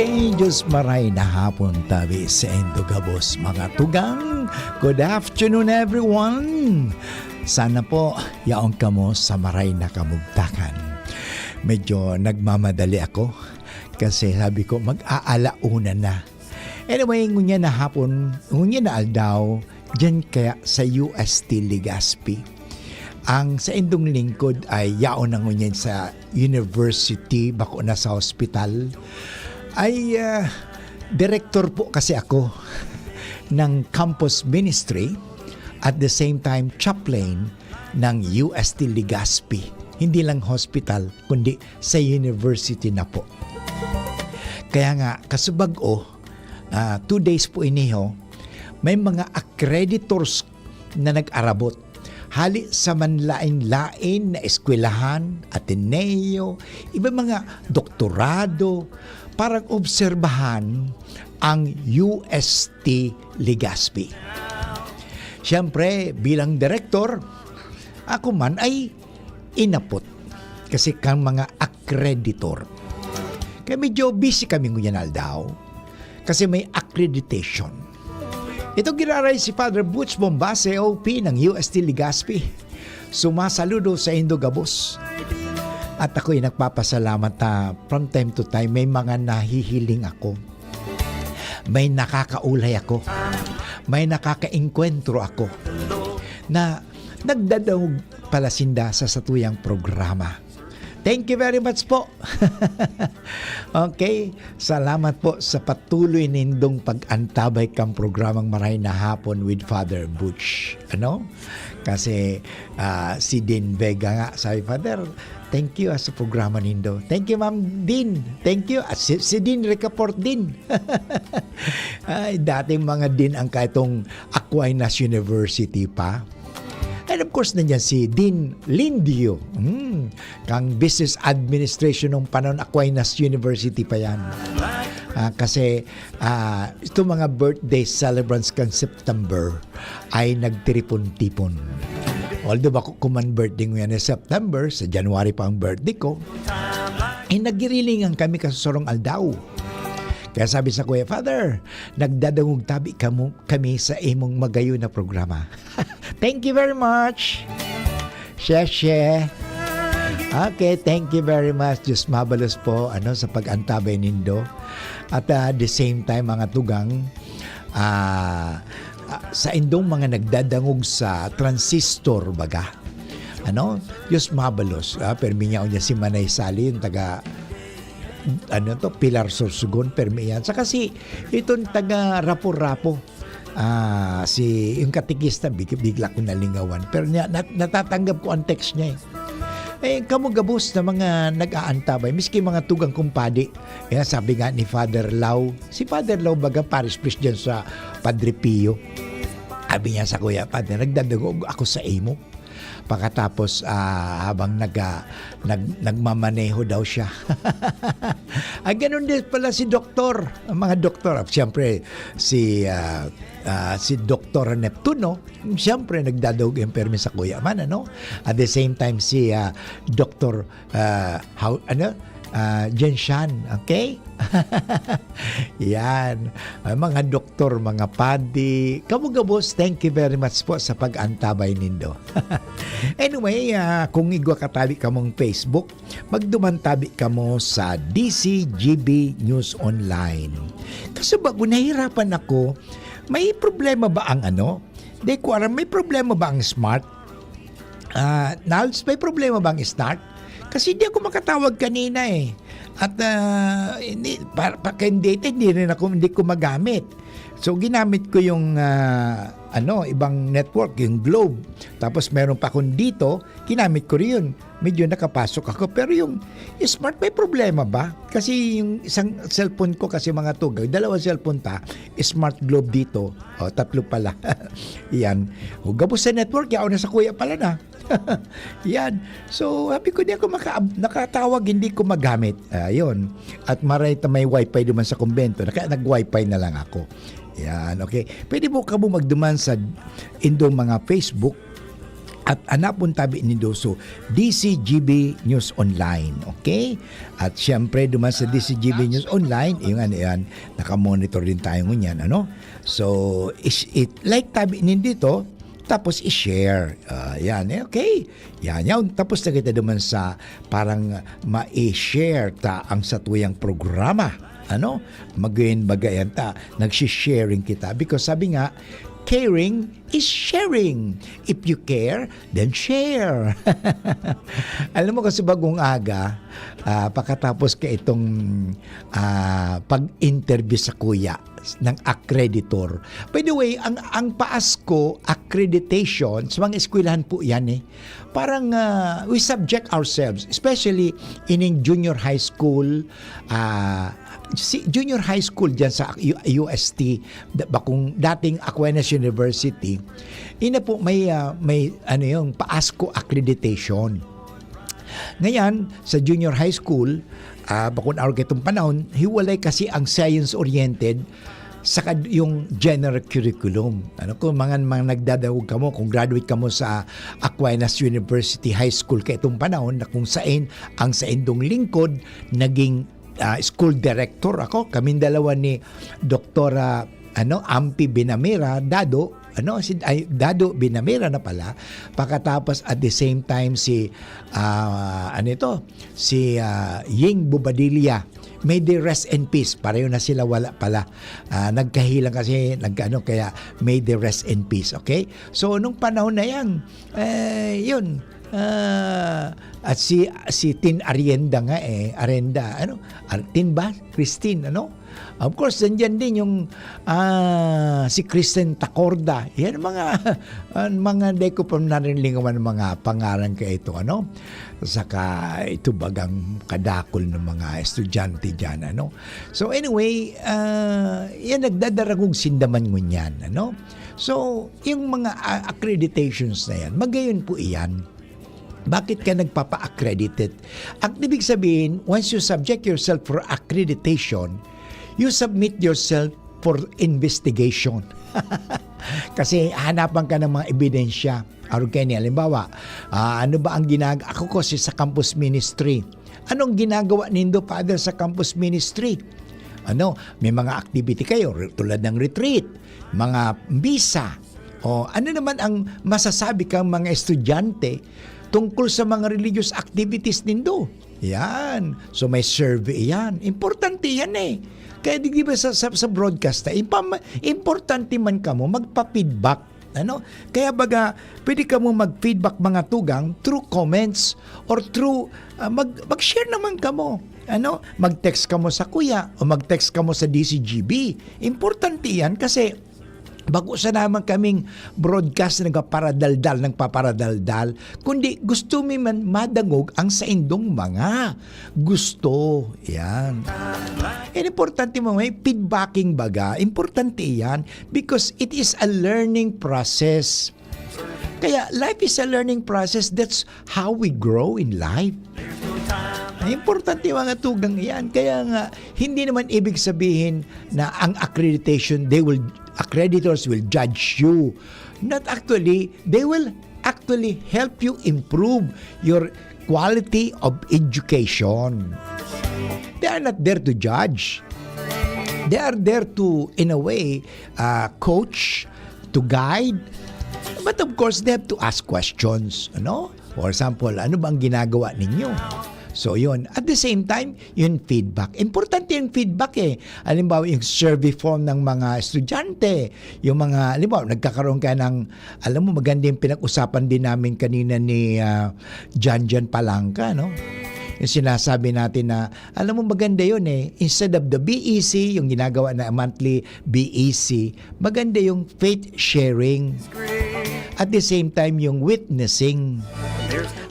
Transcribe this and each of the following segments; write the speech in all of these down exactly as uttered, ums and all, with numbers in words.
Hey, Diyos maray na hapon tabi saindo gabos, mga tugang. Good afternoon, everyone. Sana po, yaon kamo sa maray na kamugtakan. Medyo nagmamadali ako kasi sabi ko, mag-aalauna na. Anyway, ngunyan na hapon, ngunyan na aldaw, diyan kaya sa U S T Legazpi. Ang saindong lingkod ay yaon na ngunyan sa university, bako na sa hospital. Ay, ah, direktor po kasi ako ng campus ministry, at the same time chaplain ng U S T Legazpi. Hindi lang hospital, kundi sa university na po. Kaya nga, kasubag-o, ah, two days po ini, ho, may mga accreditors na nag-arabot hali sa manlaen-laen na eskwelahan, ateneo, iba mga doktorado, para obserbahan ang U S T Legazpi. Siyempre, bilang direktor, ako man ay inapot kasi kan mga accreditor. Kaya medyo busy kami ngunyan aldaw kasi may accreditation. Ito giraray si Father Butch Bombase, O P ng U S T Legazpi. Sumasaludo saindo gabos. At ako'y nagpapasalamat na from time to time may mga nahihiling ako. May nakakaulay ako. May nakakaengkwentro ako na nagdadangog pala sinda sa satuyang programa. Thank you very much po. Okay, salamat po sa patuloy nindong pag-antabay kan programang Maray na Hapon with Father Butch. Ano? Kasi, ah, si Dean Vega nga, sabi, "Father, thank you, ah, sa programa nindo." "Thank you, Ma'am Dean. Thank you." Ah, si, si Dean Ricaport din. Ay, dating mga Dean ang kaitong Aquinas University pa. And of course, nandiyan si Dean Lindio, hmm, kang Business Administration nung panahon Aquinas University pa yan. Ah, kasi, ah, itong mga birthday celebrants kan September ay nagtiripon-tipon. Although bako ko man birthday ngunyan na September, sa January pa ang birthday ko, eh, nagirilingan kami kasurong aldaw. Kaya sabi sa kuya, "Father, nagdadangog tabi kamo, kami sa imong magayon na programa." Thank you very much. Sheshe. Okay, thank you very much. Diyos mabalos po, ano, sa pag-antabay nindo. At, ah, the same time, mga tugang, ah, ah, saindong mga nagdadangog sa transistor, baga. Ano? Diyos mabalos. Ah, permi niya, unya si Manay Sally, yung taga, ano to, Pilar Sorsogon, permi yan. Saka si, itong taga Rapo-Rapo, ah, si, yung katekista, big-, bigla ko nalingawan. Pero niya, nat-, natatanggap ko ang text niya eh. Eh, kamo gabos na mga nag-aantabay, miski mga tugang kumpadi. Kaya sabi nga ni Father Lau, si Father Lau baga parish priest dyan sa Padre Pio. Sabi niya sa kuya, "Padre, nagdadangog ako sa imo." Pagkatapos, ah, habang nag-, ah, nag-, nagmamaneho daw siya. Ay, ganun din pala si doktor. Ang mga doktor, ah, siyempre, si, ah, ah, si Doktor Neptuno, siyempre, nagdadangog yung permi sa kuya man, ano? At the same time, si, ah, Doktor, ah, how, ano? Ah, Jenshan, okay? Yan. Ah, mga doktor, mga padi, kamo gabos, thank you very much po sa pag-antabay nindo. Anyway, ah, kung igwa katabi kamong Facebook, magduman tabi kamo sa D C G B News Online. Kasi bago nahihirapan ako, may problema ba ang ano? Di ko alam, may problema ba ang smart? Ah, Nals, may problema bang start? Kasi di ako makatawag kanina eh. At, ah, hindi, pa, pa, kayong data, hindi rin ako, hindi ko magamit. So, ginamit ko yung, ah, ano, ibang network, yung Globe. Tapos meron pa akong dito, ginamit ko rin yun. Medyo nakapasok ako. Pero yung smart, may problema ba? Kasi yung isang cellphone ko kasi, mga tugang, dalawang cellphone ta, smart Globe dito. O, tatlo pala. Yan. O, gabos sa network, yaon na sa kuya pala na. Yan. So, sabi ko, "Di ako maka-, nakatawag, hindi ko magamit." Ayun. At maray ta may wifi duman sa kumbento, na kaya nag-wifi na lang ako. Yan, okay. Pwede po kamo magduman sa indong mga Facebook. At hanapon tabi nindo so D C G B News Online, okay? At siyempre, duman sa D C G B News Online, yung ano yan, nakamonitor din tayo ngunyan, ano? So, is it like tabi nindo dito, tapos i-share. Ah, yan, eh, okay. Yan, yan. Tapos na kita duman sa parang ma-share ta ang satuyang programa. Ano? Magayon baga yan ta. Nagsisharing kita. Because sabi nga, caring is sharing. If you care, then share. Alam mo kasi bagong aga, ah, pakatapos ka itong, ah, pag-interview sa kuya ng accreditor. By the way, ang, ang PAASCO accreditation sa mga eskwelahan po yan eh. Parang, ah, we subject ourselves, especially ining junior high school, ah, si junior high school dyan sa U-, U S T, da-, bakong dating Aquinas University, ina po may, ah, may ano yung PAASCO accreditation. Ngayon, sa junior high school, ah, bakong araw kitong panahon, hiwalay kasi ang science-oriented saka yung general curriculum. Ano, kung mga, mga nagdadangog kamo, kung graduate kamo sa Aquinas University High School kaitong panahon na kung sain ang saindong lingkod naging, ah, school director ako. Kaming dalawa ni Doktora, ano, Ampi Binamira, Dado, ano, si, ay, Dado Binamira na pala. Pakatapos, at the same time, si, ah, ano ito, si, ah, Ying Bobadilla. May they rest in peace. Pareho na sila, wala pala. Ah, nagkahilang kasi, nagkaano, kaya may they rest in peace, okay? So, nung panahon na yan, eh, yun. Ah, at si, si Tin Arienda nga eh, Arenda, ano? Ar-, Tin ba? Christine, ano? Of course, nandyan din yung, ah, si Kristen Tacorda. Yan mga, ah, mga di ko pa nariningawan ng mga pangalan ka ito, ano? Saka ito bagang kadakol ng mga estudyante dyan, ano? So anyway, ah, yan nagdadaragog sindaman ngunyan, ano? So, yung mga, ah, accreditations na yan, magayon po iyan. Bakit ka nagpapa-accredited? Ang ibig sabihin, once you subject yourself for accreditation, you submit yourself for investigation. Kasi hanapan ka ng mga ebidensya. Arog kayo ni, halimbawa, ah, ano ba ang ginag-, ako kasi sa campus ministry. Anong ginagawa nindo, Father, sa campus ministry? Ano, may mga activity kayo, re-, tulad ng retreat, mga misa, o ano naman ang masasabi kang mga estudyante tungkol sa mga religious activities nindo? Yan. So, may survey yan. Importante yan eh. Kaya di, di ba sa, sa, sa broadcast, eh, impam-, importante man kamo magpa-feedback. Ano? Kaya baga, pwede kamo mag-feedback, mga tugang, through comments or through, ah, mag-, mag-share naman kamo. Ano? Mag-text kamo sa kuya o mag-text kamo sa D C G B. Importante yan kasi bako sa naman kaming broadcast na nagpaparadaldal, nagpaparadaldal, kundi gusto mi man madangog ang saindong mga gusto. Yan. And importante mo, may feedbacking baga. Importante yan because it is a learning process. Kaya life is a learning process. That's how we grow in life. Ay, importante yung mga tugang iyan. Kaya nga, hindi naman ibig sabihin na ang accreditation, they will, accreditors will judge you. Not actually, they will actually help you improve your quality of education. They are not there to judge. They are there to, in a way, uh, coach, to guide. But of course, they have to ask questions, ano? For example, ano ba ang ginagawa ninyo? So, yun. At the same time, yung feedback. Importante yung feedback eh. Halimbawa, yung survey form ng mga estudyante, yung mga, halimbawa, nagkakaroon ka ng, alam mo, maganda yung pinag-usapan din namin kanina ni, ah, Jan Jan Palangka, no? Yung sinasabi natin na, alam mo, maganda yun eh. Instead of the B E C, yung ginagawa na monthly B E C, maganda yung faith sharing. At the same time, yung witnessing.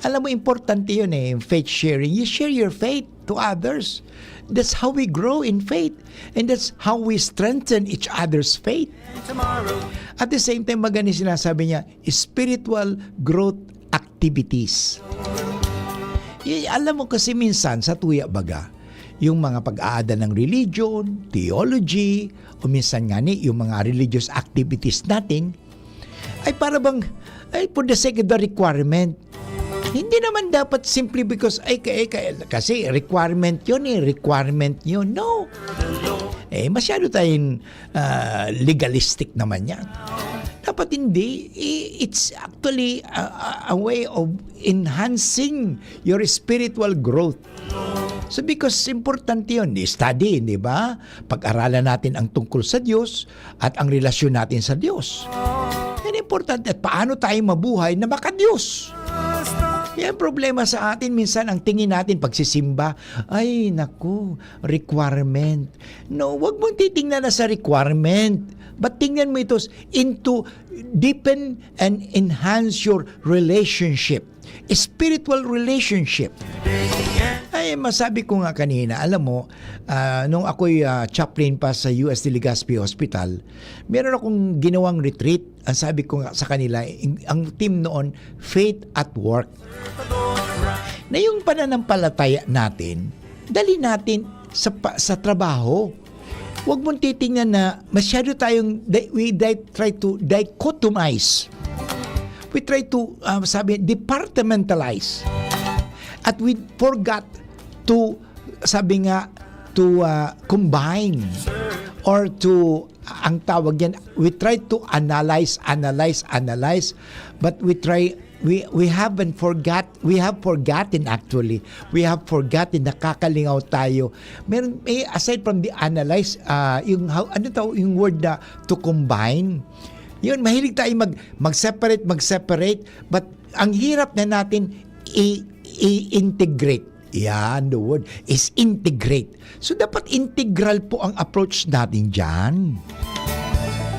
Alam mo, importante yun eh, yung faith sharing. You share your faith to others. That's how we grow in faith. And that's how we strengthen each other's faith. At the same time, maganda yung sinasabi niya, spiritual growth activities. Y-, alam mo kasi minsan, sa tuya baga, yung mga pag-aada ng religion, theology, o minsan nga ni, yung mga religious activities natin, ay para bang Ay, for the sake of the requirement. Hindi naman dapat simply because, ay, ka- ay, ka- kasi requirement yun eh, requirement yun. No. Eh, masyado tayong ah, legalistic naman yan. Dapat hindi. I- It's actually a, a- a way of enhancing your spiritual growth. So because importante yun, study, di ba? Pag-aralan natin ang tungkol sa Diyos at ang relasyon natin sa Diyos. Yan importante. At paano tayo mabuhay na maka-Diyos? Yan problema sa atin. Minsan ang tingin natin pagsisimba, ay naku, requirement. No, wag mong titingnan na sa requirement. But tingnan mo ito s- into deepen and enhance your relationship. Spiritual relationship. Ay, masabi ko nga kanina, alam mo, ah, nung ako'y ah, chaplain pa sa U S de Legazpi Hospital, meron akong ginawang retreat. Ang sabi ko nga sa kanila, in- ang theme noon, faith at work. Na yung pananampalataya natin, dali natin sa, pa- sa trabaho. Huwag mong titingnan na masyado tayong, di- we di- try to dichotomize. We try to, ah, sabi, departmentalize. At we forgot to, sabi nga, to ah, combine or to, ang tawag yan, we try to analyze, analyze, analyze, but we try, we we haven't forgot, we have forgotten actually. We have forgotten, nakakalingaw tayo. Meron, eh, aside from the analyze, ah, yung how, ano tawag yung word na to combine? Yun, mahilig tayo mag mag-separate, mag-separate, but ang hirap na natin i- i-integrate. Yan, the word is integrate. So dapat integral po ang approach natin diyan.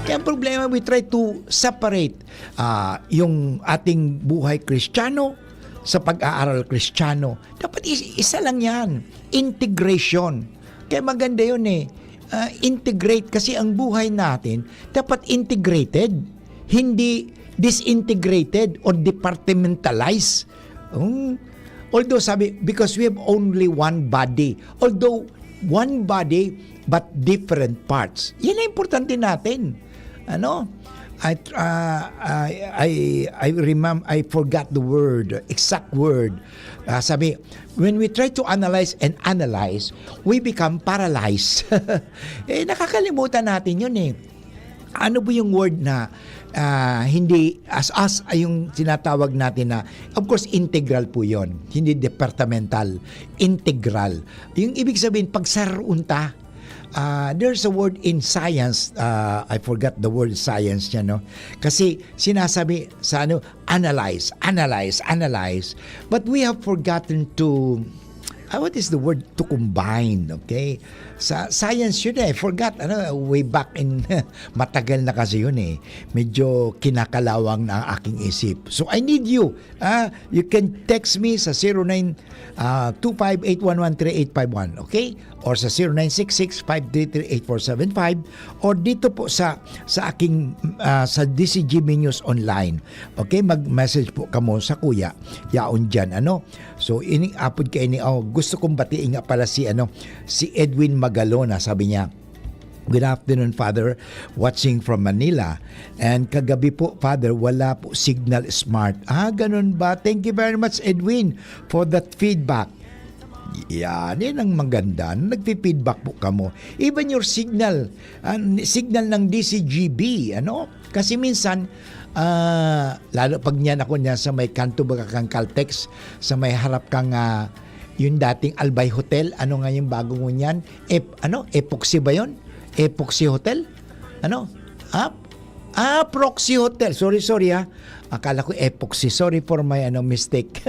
Kaya ang problema, we try to separate ah, yung ating buhay Kristiyano sa pag-aaral Kristiyano. Dapat is- isa lang yan. Integration. Kaya maganda yun eh. Ah, integrate kasi ang buhay natin dapat integrated, hindi disintegrated or departmentalized. Hmm. Although sabi, because we have only one body. Although one body but different parts. Yan ang importante natin. Ano? I, uh, I, I, I remember, I forgot the word, exact word. Ah, sabi, when we try to analyze and analyze, we become paralyzed. Eh, nakakalimutan natin yun eh. Ano po yung word na ah, hindi as as ay yung tinatawag natin na, of course, integral po yon, hindi departamental, integral. Yung ibig sabihin, pag saruunta, ah, there's a word in science, ah, I forgot the word science niya, no? Kasi sinasabi sa ano, analyze, analyze, analyze. But we have forgotten to, ah, what is the word? To combine, okay? Sa science yun eh, I forgot, ano, way back in, matagal na kasi yun eh. Medyo kinakalawang na ang aking isip. So I need you. Ah, you can text me sa zero nine, ah, two five eight one one three eight five one, okay? Or sa zero nine six six five three three eight four seven five, or dito po sa sa aking, ah, sa D C G B News Online. Okay, mag-message po kamo sa kuya. Yaon diyan, ano? So, ini apod ka ini, oh, gusto kong batiin nga pala si, ano, si Edwin Magalona, sabi niya, "Good afternoon, Father. Watching from Manila. And kagabi po, Father, wala po signal smart." Ah, ganun ba? Thank you very much, Edwin, for that feedback. Yan, yan ang maganda. Nagpi-feedback po kamo. Even your signal, ah, signal ng D C G B, ano? Kasi minsan, ah, lalo pag niyan ako niyan sa may kanto baga kang Caltex, sa may harap kang, ah, yung dating Albay Hotel, ano nga yung bago mo niyan? Ep-, ano? Epoxy ba yon? Epoxy Hotel? Ano? Ah, ah, Proxy Hotel. Sorry, sorry, ah. Akala ko Epoxy. Sorry for my, ano, mistake.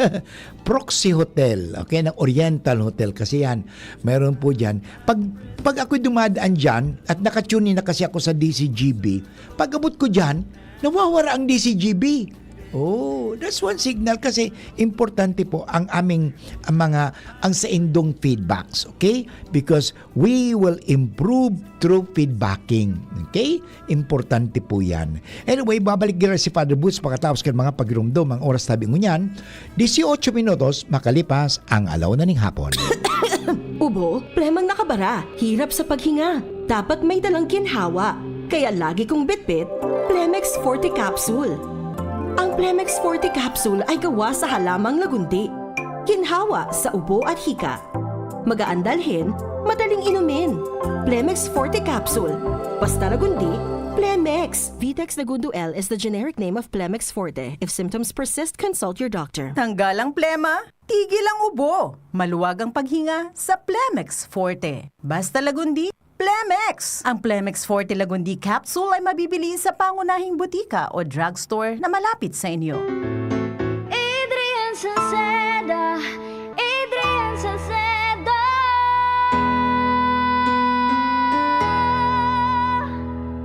Proxy Hotel, okay, ng Oriental Hotel. Kasi yan, meron po dyan. Pag, pag ako'y dumadaan dyan, at nakatune in na kasi ako sa D C G B, pag abot ko dyan, nawawara ang D C G B. Oh, that's one signal kasi importante po ang aming, ang mga, ang saindong feedbacks, okay? Because we will improve through feedbacking, okay? Importante po yan. Anyway, babalik dira si Father Boots pagkatapos kan mga pagirumdom. Ang oras tabi ngunyan, dieciocho minutos makalipas ang alaw na ning hapon. Ubo, plemang nakabara, hirap sa paghinga. Dapat may dalang ginhawa. Kaya lagi kong bitbit, Plemex Forte Capsule. Ang Plemex Forte Capsule ay gawa sa halamang lagundi. Ginhawa sa ubo at hika. Magaan dalhin, madaling inumin. Plemex Forte Capsule. Basta Lagundi, Plemex. Vitex Lagundo L is the generic name of Plemex Forte. If symptoms persist, consult your doctor. Tanggal ang plema, tigil ang ubo. Maluwag ang paghinga sa Plemex Forte. Basta Lagundi, Plemex! Ang Plemex Forte Lagundi Capsule ay mabibili sa pangunahing butika o drugstore na malapit sa inyo. Adrian Salceda, Adrian Salceda.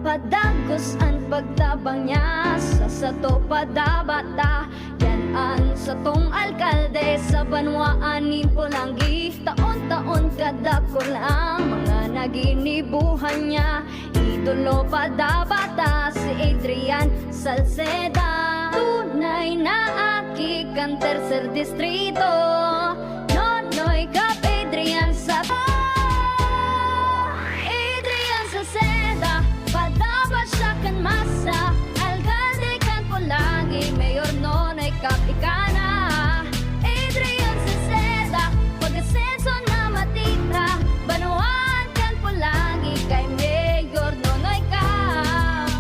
Padagos an pagtabang niya sa sato padabata. Yan an satong alkalde sa banwaan nin Polangui. Taon-taon kadakul ang mga naginibuhan niya. Idolo padabata si Adrian Salceda. Tunay na aki kan tercer distrito. Nonoy Cap Adrian sa Adrian Salceda, padaba siya kan masa. Alkalde kan Polangui, Mayor Nonoy Cap ika na. Adrian Salceda, pag-asenso na matira. Banwaan kan Polangui kay Mayor Nonoy Cap.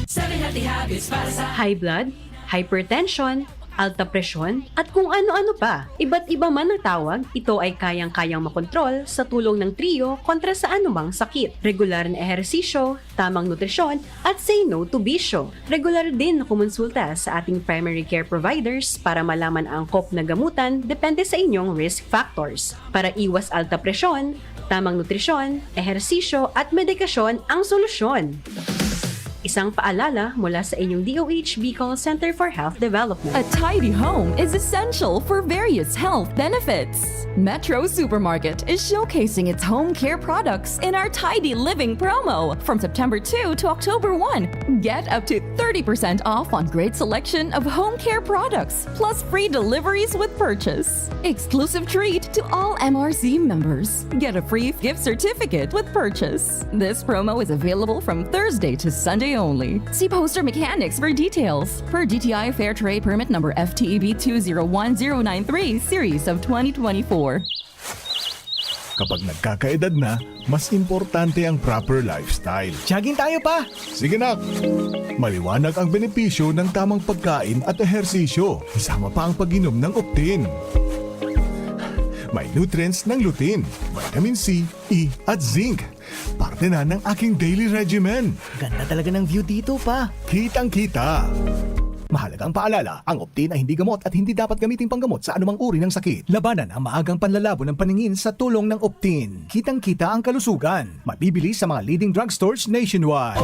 Seven healthy habits para sa High blood, hypertension, alta presyon, at kung ano-ano pa. Iba't iba man ang tawag, ito ay kayang-kayang makontrol sa tulong ng Trio kontra sa anumang sakit. Regular na ehersisyo, tamang nutrisyon, at say no to bisyo. Regular din na kumonsulta sa ating primary care providers para malaman ang angkop na gamutan depende sa inyong risk factors. Para iwas alta presyon, tamang nutrisyon, ehersisyo, at medikasyon ang solusyon. Isang paalala mula sa inyong D O H Bicol Center for Health Development. A tidy home is essential for various health benefits. Metro Supermarket is showcasing its home care products in our Tidy Living promo from September two to October one. Get up to thirty percent off on great selection of home care products, plus free deliveries with purchase. Exclusive treat to all M R C members. Get a free gift certificate with purchase. This promo is available from Thursday to Sunday only. See poster mechanics for details. Per D T I Fair Trade Permit Number F T E B two zero one zero nine three, Series of twenty twenty-four. Kapag nagkakaedad na, mas importante ang proper lifestyle. Jogging tayo, pa! Sige, nak! Maliwanag ang benepisyo ng tamang pagkain at ehersisyo, kasama pa ang pag-inom ng Optin. May nutrients ng lutein, vitamin C, E, at zinc. Parte na ng aking daily regimen. Ganda talaga ng view dito, pa. Kitang-kita. Mahalagang paalala, ang Optin ay hindi gamot at hindi dapat gamiting panggamot sa anumang uri ng sakit. Labanan ang maagang panlalabo ng paningin sa tulong ng Optin. Kitang-kita ang kalusugan. Mabibili sa mga leading drugstores nationwide.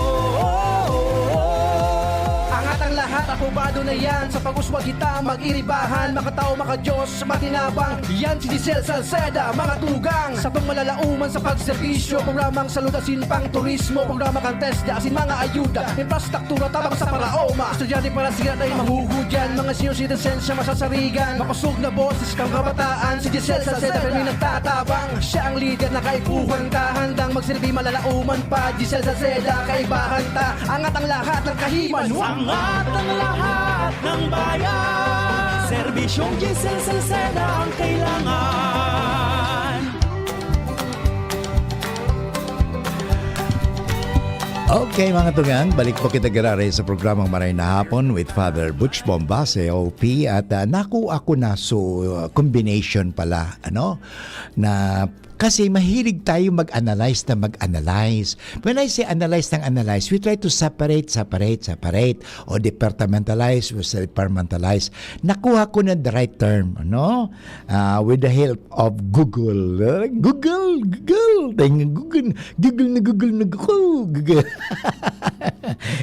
Angat ang lahat, apobado na yan. Sa pag-uswag kita, mag-iribahan. Makatao, makadiyos, matinabang. Yan si Giselle Salceda, mga tugang. Sa pangmalalauman sa pagserbisyo, programang salud asin pang turismo, programa kan TESDA asin mga ayuda, infrastruktura tabang sa paraoma. Estudyante para siya ay mahuhudyan, mga senior citizen siya masasarigan. Makosog na boses kang kabataan, si Giselle Salceda kami nagtatabang. Siya ang lider na kaipuhan ta, handang magsilbi malalauman pa. Giselle Salceda, kaibahan ta, angat ang lahat ng kahiman. Angat ang lahat ng bayan. Serbisyong Giselle Salceda ang kailangan. Okay, mga tugang, balik po kita giraray sa programang Maray na Hapon with Father Butch Bombase, O P, at, ah, naku, ako na, so, uh, combination pala, ano, na kasi mahilig tayo mag-analyze na mag-analyze. When I say analyze ng analyze, we try to separate, separate, separate, o departmentalize, o departmentalize. Nakuha ko na the right term, ano? Ah, with the help of Google. Ah, Google, Google. Dahil nga Google, Google na Google na Google. Google.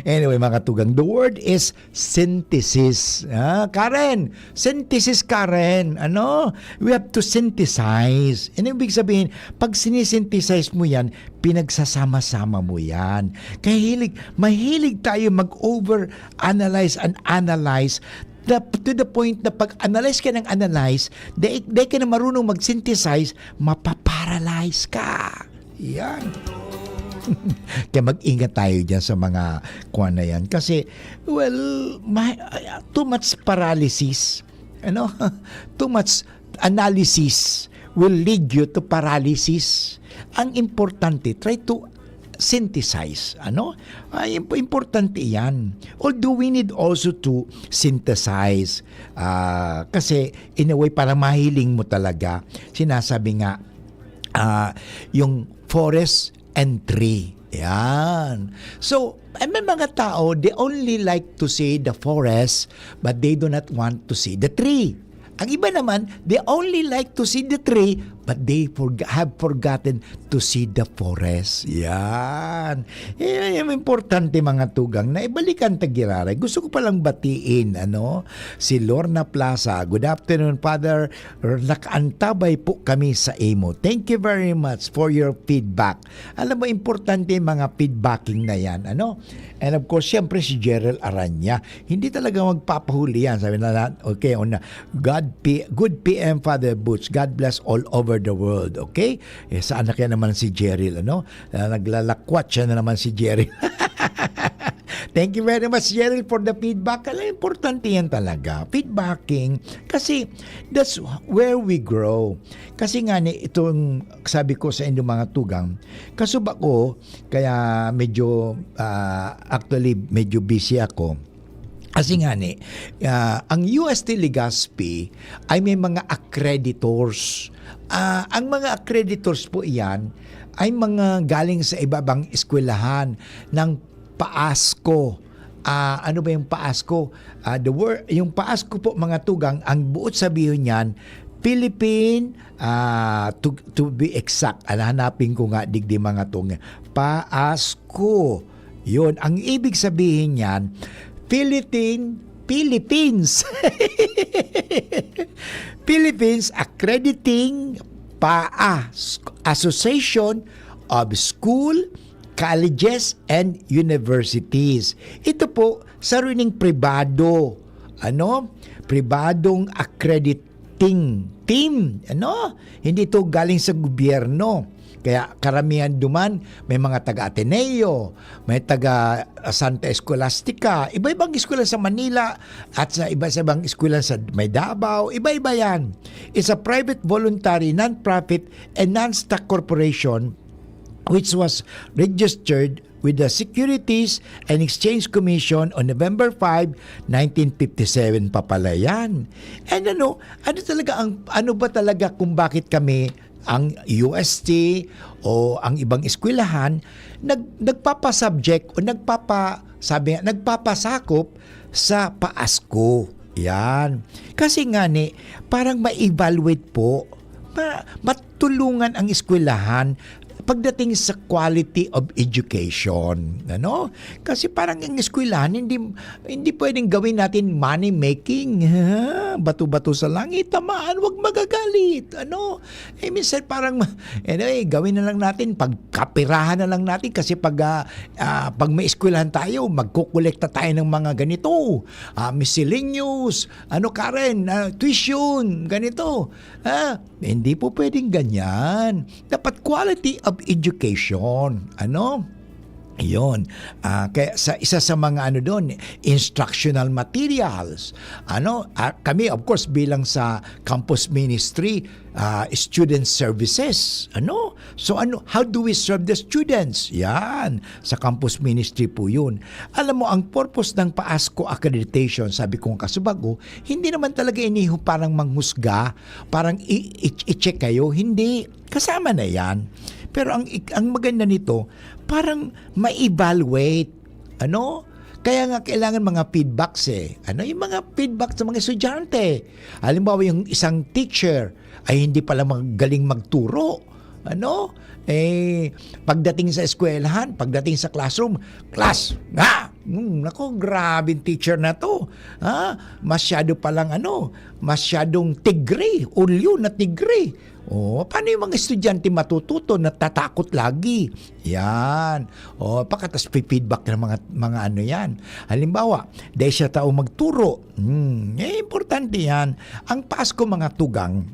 Anyway, mga tugang, the word is synthesis. Ah, Karen, synthesis, Karen. Ano? We have to synthesize. Ano ibig sabihin? Pag sinisynthesize mo yan, pinagsasama-sama mo yan. Kaya hilig, mahilig tayo mag-over-analyze and analyze the, to the point na pag-analyze ka ng analyze, di, di ka na marunong mag-synthesize, mapaparalyze ka. Yan. Kaya mag-ingat tayo diyan sa mga kuwan na yan. Kasi, well, ma- too much paralysis, ano? Too much analysis will lead you to paralysis. Ang importante, try to synthesize, ano? Ay, imp- importante yan. Although we need also to synthesize. Ah, kasi, in a way, para mahiling mo talaga, sinasabi nga, ah, yung forest and tree. Yan. So, ay, may mga tao, they only like to see the forest, but they do not want to see the tree. Ang iba naman, they only like to see the tree, but they forg- have forgotten to see the forest. Yan. Yan yung importante, mga tugang, na ibalikan ta giraray. Gusto ko palang batiin, ano, si Lorna Plaza. "Good afternoon, Father. Nakaantabay po kami sa imo. Thank you very much for your feedback." Alam mo, importante yung mga feedbacking na yan, ano? And of course, siyempre si Gerald Aranya. Hindi talaga magpapahuli yan. Sabi na, na okay, una, God P, good P M, Father Butch. God bless all over the world, okay? Eh, saan na kaya naman si Gerald, ano? Ah, naglalakwat siya na naman si Gerald. Thank you very much, Gerald, for the feedback. Alam, importante yan talaga. Feedbacking. Kasi, that's where we grow. Kasi nga ni, itong sabi ko sa inyong mga tugang, kasuba ko, kaya medyo, ah, actually, medyo busy ako. Kasi nga ni, ah, ang U S T Legazpi ay may mga accreditors. Ah, ang mga accreditors po iyan ay mga galing sa iba-ibang eskwelahan ng PAASCO. Ah, ano ba yung PAASCO? Ah, the word, yung PAASCO po, mga tugang, ang buot sabihin niyan, Philippine, ah, to, to be exact, ala, hanapin ko nga digdi, mga tugang. PAASCO. Yun, ang ibig sabihin niyan, Philippine, Philippines. Philippines Accrediting PAA, Association of School, Colleges, and Universities. Ito po, sariling pribado, ano? Pribadong accrediting team, ano? Hindi ito galing sa gobyerno. Kaya karamihan duman, may mga taga-Ateneo, may taga, ah, Santa Escolastica, iba-ibang eskwela sa Manila at sa iba-ibang eskwela sa may Davao, iba-iba yan. It's a private, voluntary, non-profit, and non-stock corporation which was registered with the Securities and Exchange Commission on November five, nineteen fifty-seven pa pala yan. And ano, ano talaga ang, ano ba talaga kung bakit kami, ang U S T o ang ibang eskwelahan, nag-, nagpapasubject o nagpapa-, sabi nga, nagpapasakop sa PAASCO? Yan. Kasi nga ni, parang ma-evaluate po, ma-, matulungan ang eskwelahan pagdating sa quality of education, ano? Kasi parang ang eskwelahan, hindi, hindi pwedeng gawin natin money making. Bato-bato sa langit, tamaan, wag magagalit, ano? Eh, minsan parang, anyway, gawin na lang natin, pagkapirahan na lang natin kasi pag, ah, ah, pag may eskwelahan tayo, magkukolekta tayo ng mga ganito, ah, miscellaneous, ano, Karen, ah, tuition, ganito. Ah, hindi po pwedeng ganyan. Dapat quality of education, ano? Yun. Ah, kaya sa isa sa mga ano doon, instructional materials. Ano, ah, kami, of course, bilang sa campus ministry, ah, student services, ano? So ano, how do we serve the students? Yan, sa campus ministry po yun. Alam mo, ang purpose ng PAASCO accreditation, sabi kong kasubago, hindi naman talaga iniho parang manghusga, parang i-, i-, i-check kayo. Hindi, kasama na yan. Pero ang, ang maganda nito, parang ma-evaluate. Ano? Kaya nga kailangan mga feedbacks eh. Ano yung mga feedback sa mga estudyante? Halimbawa, yung isang teacher ay hindi pala magaling magturo. Ano? Eh, pagdating sa eskwelahan, pagdating sa classroom, class, nga! Hmm, nako, grabing teacher na to. Ha? Masyado palang ano, masyadong tigre, ulyo na tigre. Oh, paano yung mga estudyante matututo, natatakot lagi? Yan. Oh, pakatas feedback ng mga, mga ano yan. Halimbawa, dahil siya tao magturo. Hmm, eh, importante yan. Ang PAASCO, mga tugang,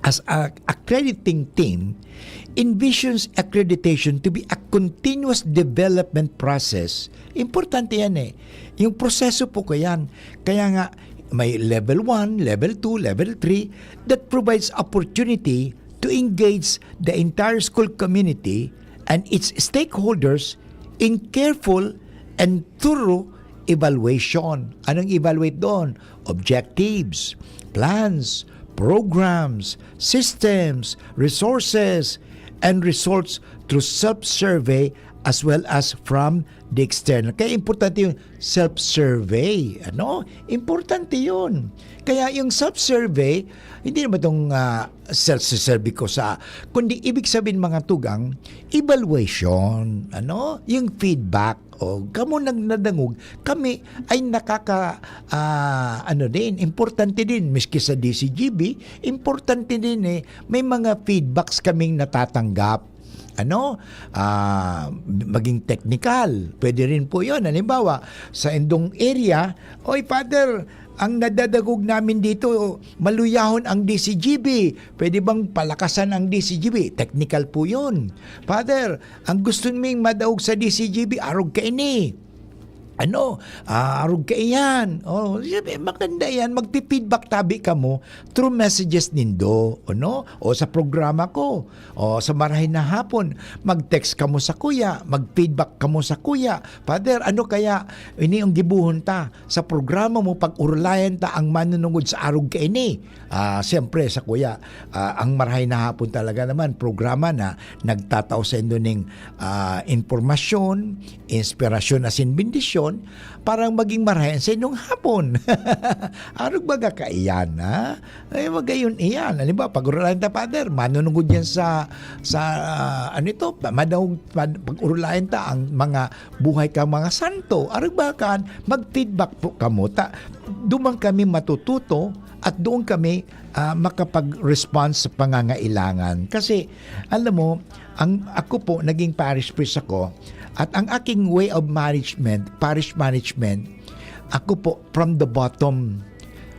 as a accrediting team, envisions accreditation to be a continuous development process. Importante yan eh. Yung proseso po ko yan. Kaya nga, may level one, level two, level three that provides opportunity to engage the entire school community and its stakeholders in careful and thorough evaluation. Anong evaluate doon? Objectives, plans, programs, systems, resources, and results through self-survey as well as from the external. Kaya importante yung self-survey. Ano? Importante yun. Kaya yung self-survey, hindi naman itong ah, self-survey ko sa, kundi ibig sabihin mga tugang, evaluation, ano? Yung feedback. O, kamo nang nadangog, kami ay nakaka, ah, ano din, importante din, miski sa D C G B, importante din eh, may mga feedbacks kaming natatanggap. Ano? Ah, maging technical, pwede rin po yun. Halimbawa, sa indong area, "Oy, Father, ang nadadagog namin dito, maluyahon ang D C G B. Pwede bang palakasan ang D C G B?" Technical po yun. "Father, ang gusto ming madaog sa D C G B, arog kaini. Ano, ah, arog kaiyan." Oh, sabi, maganda yan. Magpi-feedback tabi kamo through messages nindo, ano? O sa programa ko, o sa marahay na hapon, mag-text kamo sa kuya, mag-feedback kamo sa kuya. "Father, ano kaya ini ang gibuhon ta sa programa mo pag urulayan ta ang manunungod sa arog kaini?" Ah, siyempre, sa kuya, ah, ang marahay na hapon talaga naman, programa na nagtatao sa indo ning, ah, impormasyon, inspirasyon asin bendisyon para maging marahay sa indong hapon. Arog baga kaiyan, ha? Ay, magayon iyan. Halimbawa, pag-urulayan ta, Father, manunungod yan sa, sa, ah, ano ito, pa-, madaog, pag-urulayan ta ang mga buhay ka mga santo. Arog baga kan, mag-feedback po kamo. Ta, duman kami matututo at doon kami, ah, makapag-respond sa pangangailangan. Kasi, alam mo, ang, ako po, naging parish priest ako, at ang aking way of management, parish management, ako po, from the bottom.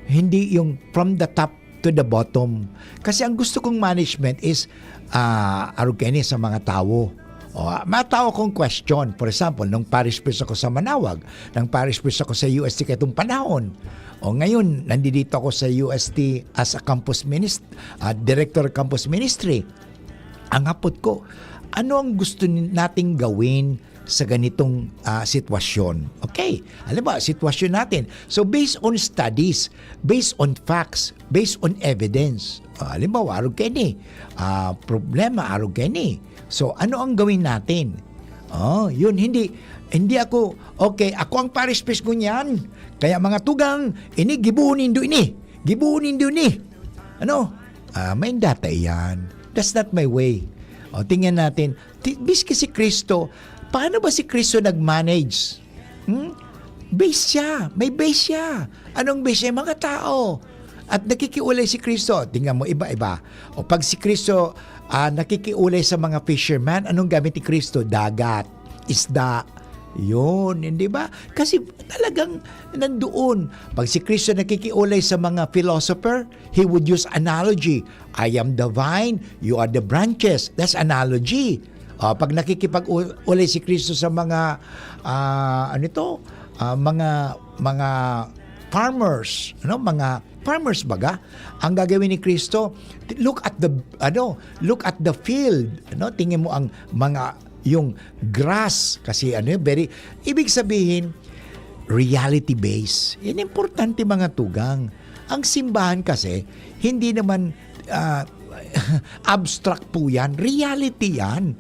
Hindi yung from the top to the bottom. Kasi ang gusto kong management is, ah, arog kaini sa mga tawo. O, ah, may tawo akong question. For example, nung parish priest ako sa Manawag, nung parish priest ako sa U S T katong panahon. O, ngayon, nandito ako sa U S T as a campus minist-, ah, director of campus ministry. Ang hapot ko, ano ang gusto ni-, nating gawin sa ganitong, ah, sitwasyon? Okay, halimbawa, sitwasyon natin. So, based on studies, based on facts, based on evidence, ah, halimbawa, arog kaini, ah, problema, arog kaini. So, ano ang gawin natin? Oh, yun, hindi, hindi ako, okay, ako ang parish priest ngunyan. Kaya mga tugang, ini, gibohon nindo ini. Gibohon nindo ini. Ano? Ah, may data iyan. That's not my way. O, tingnan natin. Ti-, miski si Kristo, paano ba si Kristo nag-manage? Hmm? Base siya. May base siya. Anong base niya? Mga tao. At nakikiulay si Kristo. Tingnan mo, iba-iba. O pag si Kristo, ah, nakikiulay sa mga fisherman, anong gamit ni Kristo? Dagat, isda. Yun, hindi ba? Kasi talagang nandoon. Pag si Kristo nakikiulay sa mga philosopher, he would use analogy. "I am the vine, you are the branches." That's analogy. Ah, pag nakikipag-ulay si Kristo sa mga, ah, ano ito? Ah, mga, mga farmers, ano? Mga farmers baga, ang gagawin ni Kristo, look at the, ano, look at the field, ano? Tingin mo ang mga, yung grass, kasi ano yun, very, ibig sabihin, reality base. Yan importante, mga tugang. Ang simbahan kasi, hindi naman, ah, abstract po yan. Reality yan.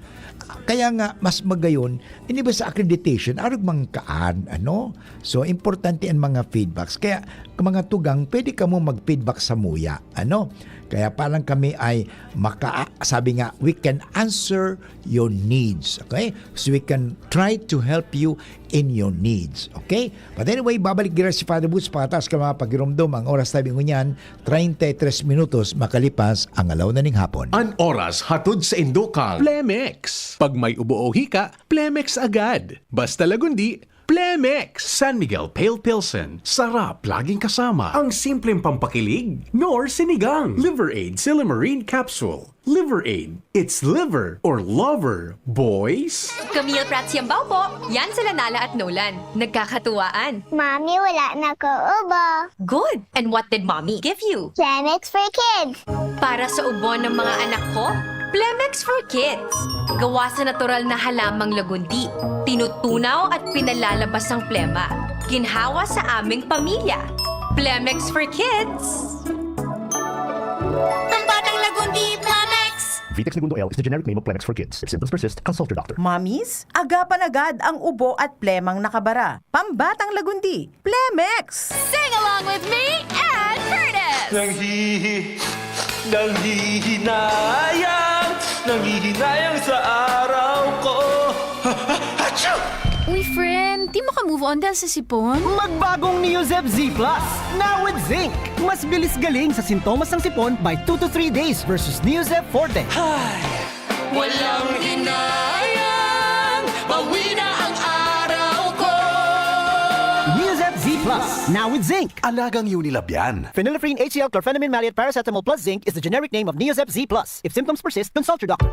Kaya nga, mas magayon, hindi ba sa accreditation, arog man kaan, ano? So, importante ang mga feedbacks. Kaya, mga tugang, pwede kamo mag-feedback samuya, ano? Kaya parang kami ay maka-, sabi nga, we can answer your needs, okay? So, we can try to help you in your needs, okay? But anyway, babalik gira si Father Boots pagkatapos kan mga pagiromdom. Ang oras tabi ngunyan, treinta y tres minutos makalipas ang alaw na ning hapon. An oras hatod sa indo kan Plemex. Pag may ubo o hika, Plemex agad. Basta Lagundi, Plemex! San Miguel Pale Pilsen. Sarap laging kasama. Ang simpleng pampakilig, nor sinigang. Liver Aid Silymarin Capsule. Liver Aid. It's liver or lover, boys. Camille Prats Yambao po. Yan sila Nala at Nolan. Nagkakatuwaan. Mami, wala na ko ubo. Good! And what did Mommy give you? Plemex for kids. Para sa ubo ng mga anak ko, Plemex for Kids. Gawa sa natural na halamang lagundi. Tinutunaw at pinalalabas ang plema. Ginhawa sa aming pamilya. Plemex for Kids! Ang batang lagundi, Plemex! Vitex Negundo L is the generic name of Plemex for kids. If symptoms persist, consult your doctor. Mommies, agapan agad ang ubo at plemang nakabara. Pambatang lagundi, Plemex! Sing along with me and Curtis! Nanghihi... Nanghihinayang... Nanghihinayang sa araw ko. Achoo! Uy, friend, di maka-move on dahil sa sipon? Magbagong Neozep Z Plus, now with zinc. Mas bilis galing sa sintomas ng sipon by two to three days versus Neozep Forte. Ay, walang hinayang. Bawi na ang araw ko. Neozep Z Plus, now with zinc. Alagang Unilab yan. Phenylephrine H C L chlorphenamine maleate paracetamol plus zinc is the generic name of Neozep Z Plus. If symptoms persist, consult your doctor.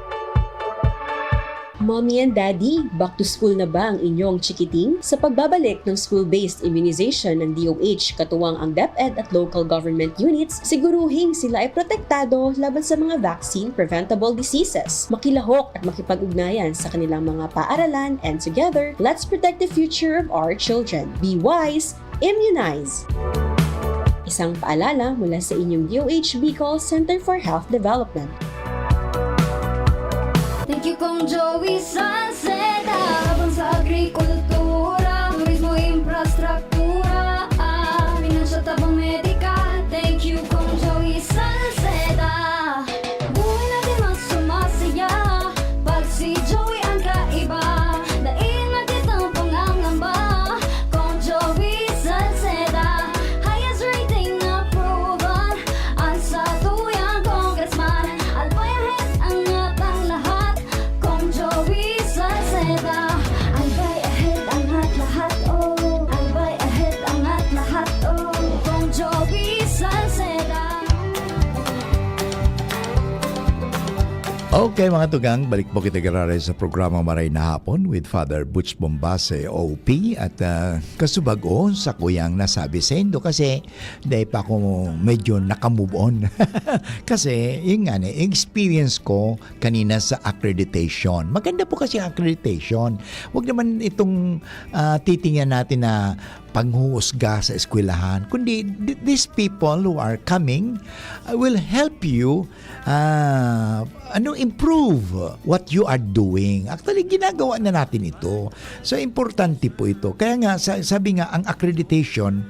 Mommy and Daddy, back to school na ba ang inyong chikiting? Sa pagbabalik ng school-based immunization ng D O H, katuwang ang DepEd at local government units, siguruhing sila ay protektado laban sa mga vaccine-preventable diseases. Makilahok at makipag-ugnayan sa kanilang mga paaralan, and together, let's protect the future of our children. Be wise, immunize! Isang paalala mula sa inyong D O H Bicol Center for Health Development. Thank you, Kong Joey Salceda. Habang sa agrikultura, turismo, infrastruktura, ah, financial tabang medikal. Thank you, Kong Joey Salceda. Buhay natin mas sumasaya pag si Joey ang kaiba. Dai na kitang pangangamba, Kong Joey Salceda. Highest rating approval ang satuyang congressman. Albay ahead angat ang lahat, Kong Joey Salceda. Albay ahead angat lahat, oh. Albay ahead angat lahat, oh. Kong Joey Salceda. Okay, mga tugang, balik po kita giraray sa programa Maray na Hapon with Father Butch Bombase, O P, at ah, kasubago sa kuyang nasabi sendo kasi dahil pa ako medyo nakamove on. Kasi, yun nga, eh, experience ko kanina sa accreditation. Maganda po kasi ang accreditation. Huwag naman itong ah, titingnan natin na panghuhusga sa eskwelahan, kundi th- these people who are coming uh, will help you uh, ano, improve what you are doing. Actually, ginagawa na natin ito. So, importante po ito. Kaya nga, sa- sabi nga, ang accreditation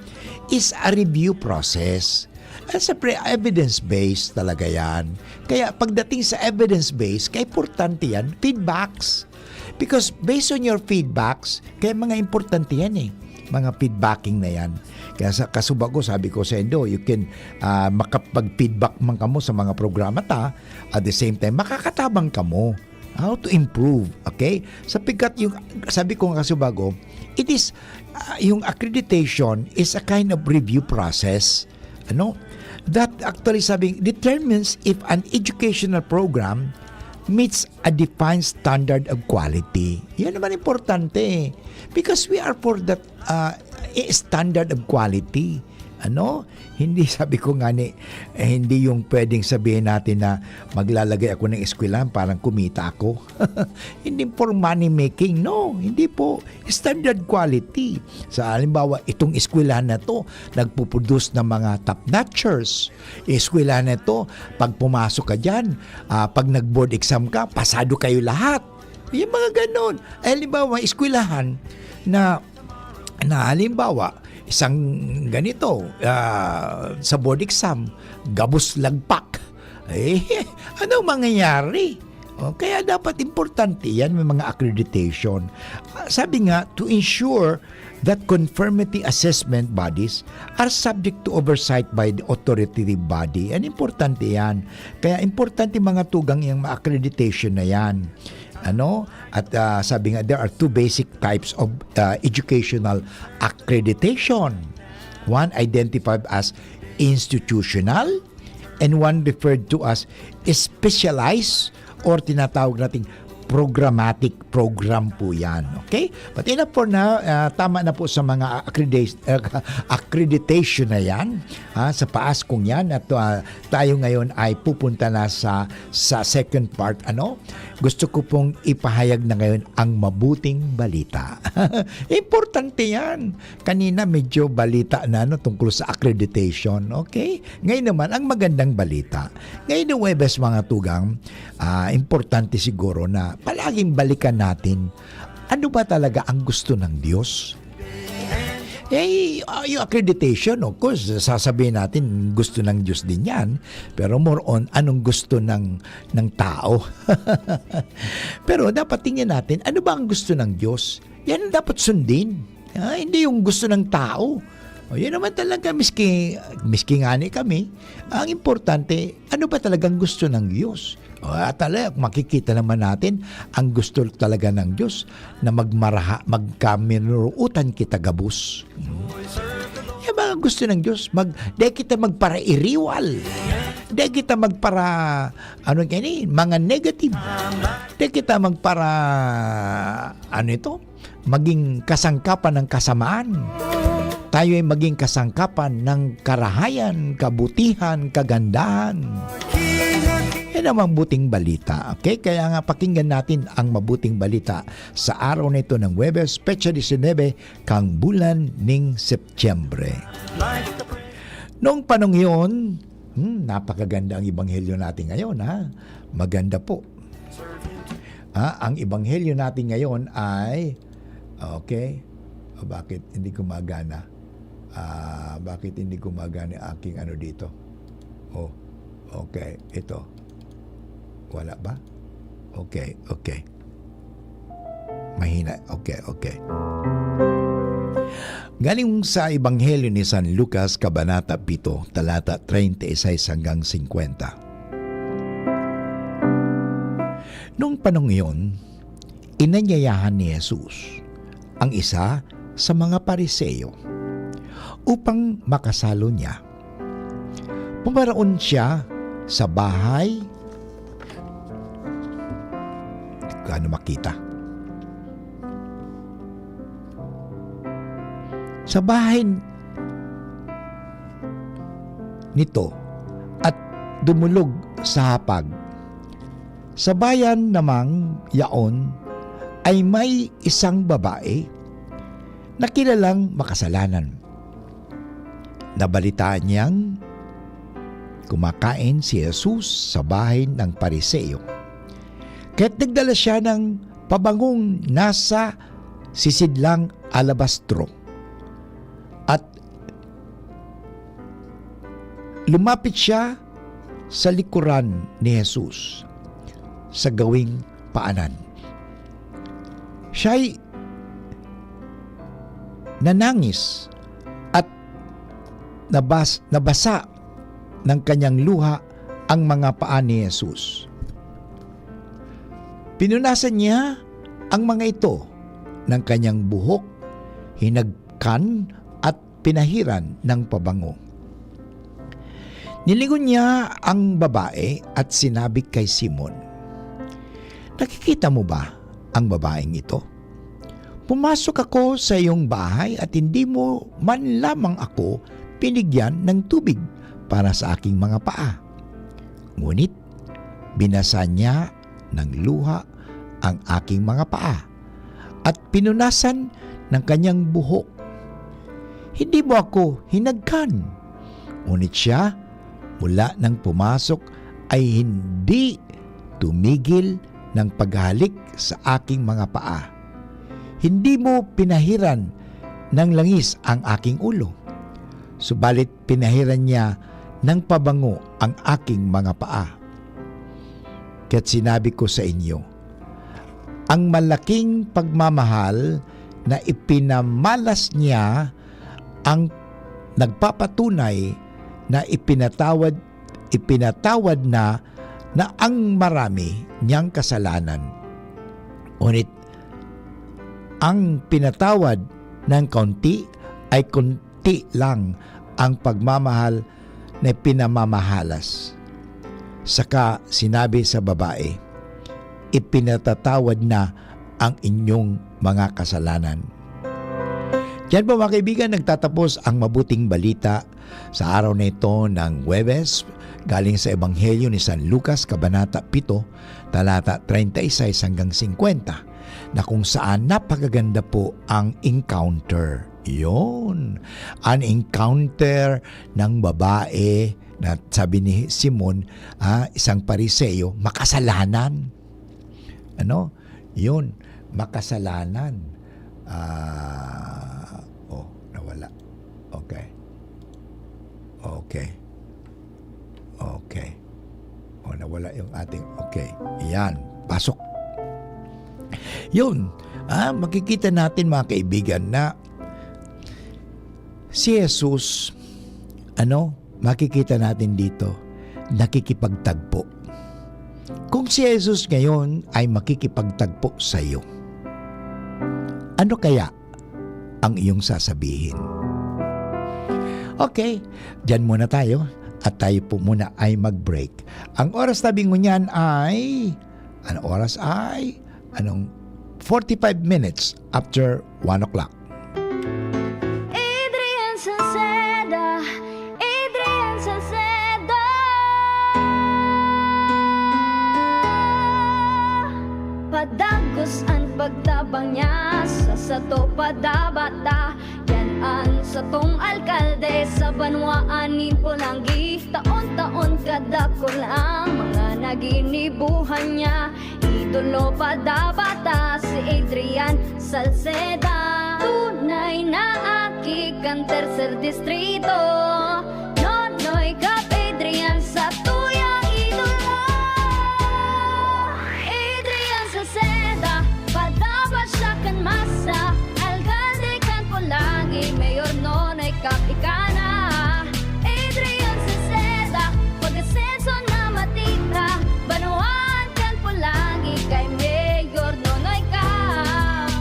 is a review process. At siyempre, evidence-based talaga yan. Kaya pagdating sa evidence-based, kaya importante yan, feedbacks. Because based on your feedbacks, kaya mga importante yan eh. Mga feedbacking na yan. Kaya sa kasubago, sabi ko sa Indo, you can uh, makapag-feedback man kamo sa mga programa ta, at the same time, makakatabang kamo how to improve, okay? Sapagkat yung, sabi ko nga kasubago, it is, uh, yung accreditation is a kind of review process, ano? That actually sabi, determines if an educational program meets a defined standard of quality. Yan naman importante eh. Because we are for that uh, standard of quality. Ano? Hindi, sabi ko nga ni, eh, hindi yung pwedeng sabihin natin na maglalagay ako ng eskwelahan parang kumita ako. Hindi for money making. No, hindi po. Standard quality. Sa halimbawa, itong eskwelahan na to, nagpuproduce ng mga top-notchers. Eskwelahan na to, pag pumasok ka dyan, ah, pag nag-board exam ka, pasado kayo lahat. Yung mga ganon. Ay, halimbawa, eskwelahan na, na halimbawa, isang ganito, ah, sa board exam, gabos lagpak. Eh, anong mangyayari? Oh, kaya dapat importante yan, may mga accreditation. Ah, sabi nga, to ensure that conformity assessment bodies are subject to oversight by the authoritative body. And importante yan. Kaya importante, mga tugang, yung accreditation na yan. Ano? At, ah, sabi nga, there are two basic types of, ah, educational accreditation. One identified as institutional and one referred to as specialized or tinatawag nating programmatic program po yan. Okay? But enough for now. Ah, tama na po sa mga accredit-, ah, accreditation na yan, ha, sa paas kong yan. At, ah, tayo ngayon ay pupunta na sa, sa second part. Ano? Gusto ko pong ipahayag na ngayon ang mabuting balita. Importante yan. Kanina medyo balita na, ano, tungkol sa accreditation. Okay? Ngayon naman, ang magandang balita. Ngayon, Huwebes, mga tugang, ah, importante siguro na palaging balikan natin, ano ba talaga ang gusto ng Diyos? Eh, ah, yung accreditation, of course, sasabihin natin, gusto ng Diyos din yan. Pero more on, anong gusto ng, ng tao? Pero dapat tingnan natin, ano ba ang gusto ng Diyos? Yan ang dapat sundin. Ah, hindi yung gusto ng tao. O, yun naman talaga, miski, miski ngani kami, ang importante, ano ba talagang gusto ng Diyos? O, at ala, makikita naman natin, ang gusto talaga ng Diyos na magmaraha-, magkaminuruutan kita gabos. Hmm. Yan ba ang gusto ng Diyos? Mag-, di kita magparairiwal. Di kita magpara-, ano yan eh, mga negative. Di kita magpara-, ano ito? Maging kasangkapan ng kasamaan. Tayo ay maging kasangkapan ng karahayan, kabutihan, kagandahan. Yan ang mabuting balita. Okay? Kaya nga, pakinggan natin ang mabuting balita sa araw na ito ng Huwebes, petsa disinebe, kang bulan ning Setyembre. Noong panahon iyon, hmm, napakaganda ang ebanghelyo natin ngayon, ha? Maganda po. Ha? Ang ebanghelyo natin ngayon ay, okay, bakit hindi gumagana? Ah, bakit hindi gumagana ang aking ano dito? Oh, okay, ito. Wala ba? Okay, okay. Mahina. Okay, okay. Galing sa Ebanghelyo ni San Lucas, Kabanata pito, talata treinta y seis hanggang singkwenta. Noong panahon iyon, inanyayahan ni Jesus ang isa sa mga Pariseo upang makasalo niya. Pumaraon siya sa bahay, di ko ano makita. Sa bahay nito at dumulog sa hapag. Sa bayan namang yaon ay may isang babae na kilalang makasalanan. Nabalitaan niyang kumakain si Jesus sa bahay ng Pariseo. Kaya't nagdala siya ng pabangong nasa sisidlang alabastro at lumapit siya sa likuran ni Jesus sa gawing paanan. Siya'y nanangis at nabas-, nabasa ng kanyang luha ang mga paa ni Jesus. Pinunasan niya ang mga ito ng kanyang buhok, hinagkan at pinahiran ng pabango. Nilingon niya ang babae at sinabi kay Simon, "Nakikita mo ba ang babaeng ito? Pumasok ako sa iyong bahay at hindi mo man lamang ako binigyan ng tubig para sa aking mga paa. Ngunit binasa niya ng luha ang aking mga paa at pinunasan ng kanyang buhok. Hindi mo ako hinagkan." Ngunit siya, mula nang pumasok, ay hindi tumigil ng paghalik sa aking mga paa. Hindi mo pinahiran ng langis ang aking ulo, subalit pinahiran niya ng pabango ang aking mga paa. Kaya't sinabi ko sa inyo, ang malaking pagmamahal na ipinamalas niya ang nagpapatunay na ipinatawad, ipinatawad na, na ang marami niyang kasalanan. Ngunit ang pinatawad ng kaunti ay kunti lang ang pagmamahal na pinamamahalas. Saka sinabi sa babae, "Ipinatatawad na ang inyong mga kasalanan." Diyan po, mga kaibigan, nagtatapos ang mabuting balita sa araw na ito ng Huwebes, galing sa Ebanghelyo ni San Lucas, Kabanata pito, talata treinta y seis hanggang singkwenta, na kung saan napakaganda po ang encounter. Yun. An encounter ng babae na sabi ni Simon, ah, isang Pariseo, makasalanan. Ano? Yun, makasalanan. Ah, oh, nawala. Okay. Okay. Okay. Oh, nawala yung ating, okay. Yan, pasok. Yun, ah, makikita natin, mga kaibigan, na si Jesus, ano, makikita natin dito, nakikipagtagpo. Kung si Jesus ngayon ay makikipagtagpo sa iyo, ano kaya ang iyong sasabihin? Okay, diyan muna tayo at tayo po muna ay mag-break. Ang oras tabi ngunyan ay, ano oras ay? Anong forty-five minutes after one o'clock. Adrian Salceda, Adrian Salceda. Padagos an pagtabang niya sa sato padabata. Yan an satong alkalde sa banwaan nin Polangui. Taon-taon kadakul ang mga naginibuhan niya. Idolo pa dapat ta si Adrian Salceda. Tunay na aki kan tercer distrito. Nonoy Cap Adrian sa tuyang idolo. Adrian Salceda, padapat siya kan masa. Alkalde kan Polangui, Mayor Nonoy Cap ika na. Adrian Salceda, pag-asenso na matita. Banwaan kan Polangui kay Mayor Nonoy Cap.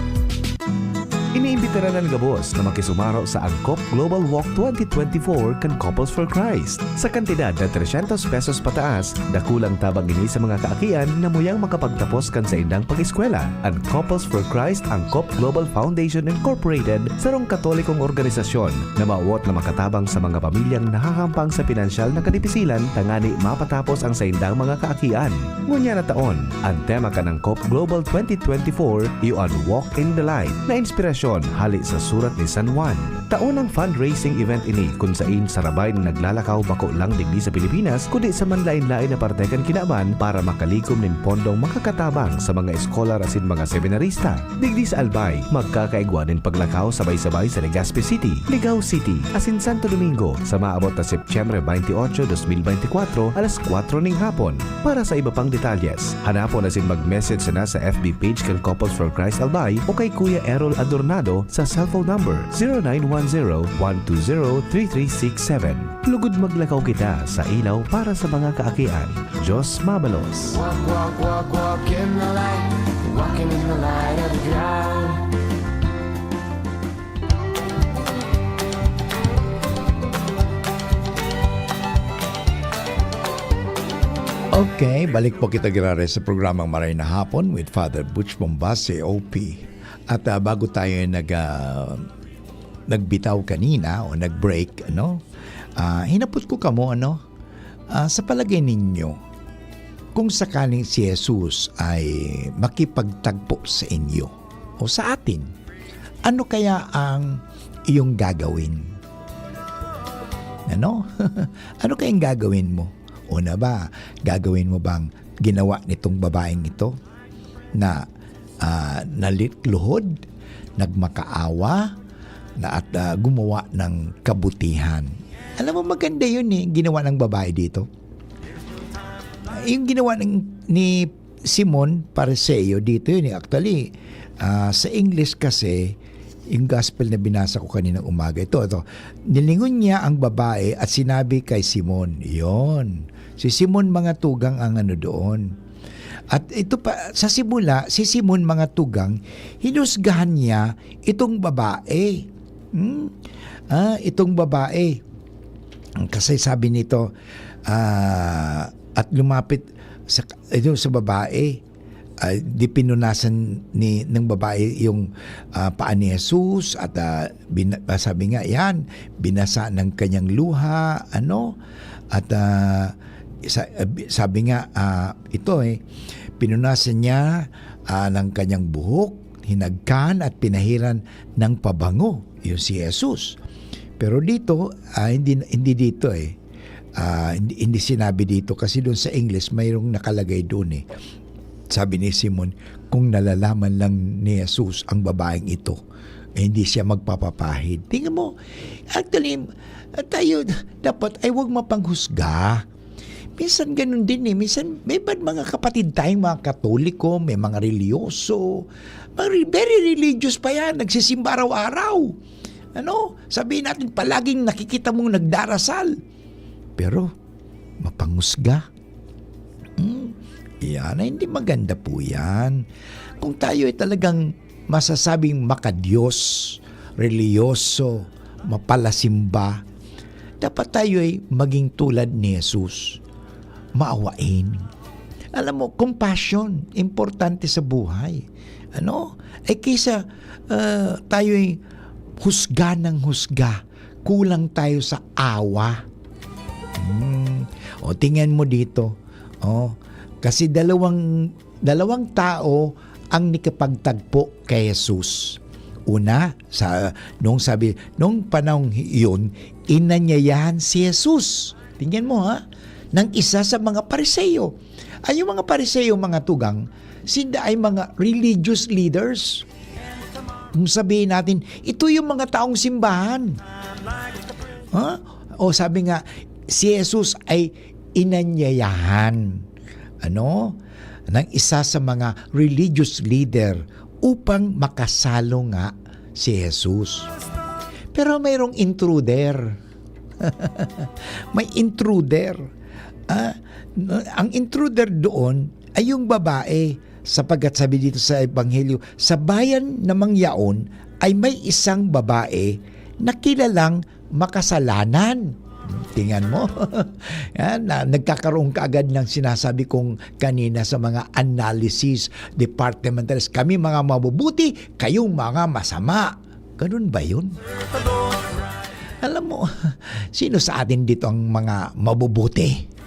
Iniimbitaran an gabos na makisumaro sa Angkop Global Walk twenty twenty-four kan Couples for Christ. Sa kantidad na trescientos pesos pataas, dakulang tabang ini sa mga kaakian na muyang makapagtapos kan saindang pag-eskwela. An Couples for Christ Angkop Global Foundation Incorporated, sarong Katolikong organisasyon na mawot na makatabang sa mga pamilyang nahahampang sa pinansyal na kadipisilan tangani mapatapos ang saindang mga kaakian. Ngunyan na taon, an tema kan Angkop Global twenty twenty-four iyo an Walk in the Light na inspirasyon hali sa Surat ni San Juan. Taon ang fundraising event ini kun sain sarabay na naglalakaw bako lang digdi sa Pilipinas kundi sa manlaen-laen na parte kan kinaban para makalikom nin pondong makakatabang sa mga eskolar asin mga seminarista. Digdi sa Albay, magkakaigwa nin paglakaw sabay-sabay sa Legazpi City, Ligao City, asin Santo Domingo sa maabot na Setyembre twenty-eight, twenty twenty-four, alas kwatro ning hapon. Para sa iba pang detalyes, hanapon asin mag-message sana sa F B page kan Couples for Christ Albay o kay Kuya Errol Adornado sa cellphone number zero nine one zero, one two zero, three three six seven. Lugod maglakaw kita sa ilaw para sa mga kaakian. Diyos mabalos. Walk, walk, walk, walk in the light. Walking in the light of the ground. Okay, balik po kita giraray sa programang Maray na Hapon with Father Butch Bombase, O P. At, ah, bago tayo nag, ah, nagbitaw kanina o nag-break, ano, ah, hinapot ko kamo, ano, ah, sa palagay ninyo, kung sakaling si Jesus ay makipagtagpo sa inyo o sa atin, ano kaya ang iyong gagawin? Ano? Ano kayang gagawin mo? Una ba, gagawin mo bang ginawa nitong babaeng ito na, ah, nalitluhod, nagmakaawa, na at, ah, gumawa ng kabutihan? Alam mo, maganda yun eh, ginawa ng babae dito. Yung ginawa ng, ni Simon Pariseo dito yun eh. Actually, ah, sa English kasi, yung gospel na binasa ko kaninang umaga, ito, ito. Nilingon niya ang babae at sinabi kay Simon, yon. Si Simon mga tugang ang ano doon. At ito pa, sa simula, si Simon, mga tugang, hinusgahan niya itong babae. Hmm? Ah, itong babae. Kasi sabi nito, ah, at lumapit sa, ito, sa babae, ah, di pinunasan ni, ng babae yung, ah, paa ni Jesus at, ah, bina-, ah, sabi nga, yan, binasa ng kanyang luha, ano, at, ah, sa-, ah, bi-, sabi nga, ah, ito, eh, pinunasan niya, ah, ng kanyang buhok, hinagkan at pinahiran ng pabango, yung si Jesus. Pero dito, ah, hindi, hindi dito, eh. Ah, hindi, hindi sinabi dito kasi doon sa English, mayroong nakalagay doon, eh. Sabi ni Simon, "Kung nalalaman lang ni Jesus ang babaeng ito, eh, hindi siya magpapapahid." Tingnan mo, actually, tayo dapat ay huwag mapanghusga. Minsan ganun din, eh. Minsan may iba't mga kapatid tayong mga Katoliko, may mga relihiyoso, mga re-, very religious pa yan, nagsisimba araw-araw. Ano? Sabihin natin, palaging nakikita mong nagdarasal. Pero, mapanghusga. Hmm? Yan ay hindi maganda po yan. Kung tayo ay talagang masasabing makadiyos, relihiyoso, mapalasimba, dapat tayo ay maging tulad ni Jesus. Maawain. Alam mo, compassion, importante sa buhay. Ano? Eh, kaysa, ah, tayo'y husga ng husga, kulang tayo sa awa. Hmm. O, tingnan mo dito. O, kasi dalawang, dalawang tao ang nakipagtagpo kay Jesus. Una, sa, nung sabi, nung panahong iyon, inanyayahan si Jesus. Tingnan mo, ha? Ng isa sa mga Pariseo. Ay, yung mga Pariseo, mga tugang, sila ay mga religious leaders. Kung sabihin natin, ito yung mga taong simbahan. Ha? O sabi nga, si Jesus ay inanyayahan, ano, ng isa sa mga religious leader upang makasalo nga si Jesus. Pero mayroong intruder. May intruder. Ah, ang intruder doon ay yung babae, sapagkat sabi dito sa Ebanghelyo, sa bayan namang yaon ay may isang babae na kilalang makasalanan. Tingnan mo. Yan, na, nagkakaroon ka agad ng sinasabi kong kanina sa mga analysis departmentalist. Kami mga mabubuti, kayong mga masama. Ganun ba yun? Alam mo, sino sa atin dito ang mga mabubuti?